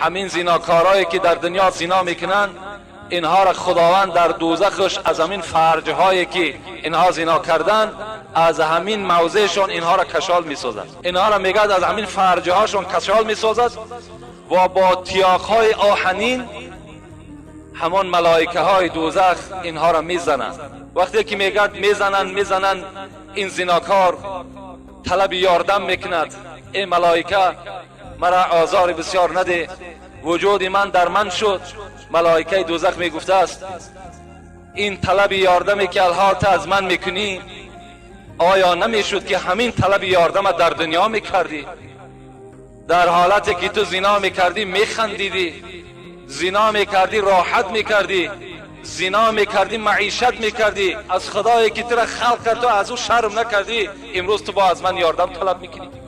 Ҳамин зинокорое ки дар дунё зино мекунанд, инҳоро Худованд дар дӯзахаш аз ҳамин фарҷҳое ки инҳо зино карданд, аз ҳамин мавзеъшон инҳоро кашол месозад. Инҳоро мегӯяд, аз ҳамин фарҷҳошон кашол месозад ва бо тиёқҳои оҳанин ҳамон малоикаҳои дӯзах инҳоро мезананд. Вақте ки мегӯяд, мезананд, мезананд, ин зинокор талаби ёрдам мекунад: «Эй малоика, мара озори бисёр наде, вуҷуди ман дар ман шуд». Малоикаи дӯзах мегуфтааст: «Ин талаби ёрдаме ки алҳол ту аз ман мекунӣ, оё намешуд ки ҳамин талаби ёрдама дар дунё мекардӣ? Дар ҳолате ки ту зино мекардӣ, механдидӣ, зино мекардӣ, роҳат мекардӣ, зино мекардӣ, маишат мекардӣ, аз Худое ки тура халқ кард, ту аз ӯ шарм накардӣ, имрӯз ту бо аз ман ёрдам талаб мекунӣ».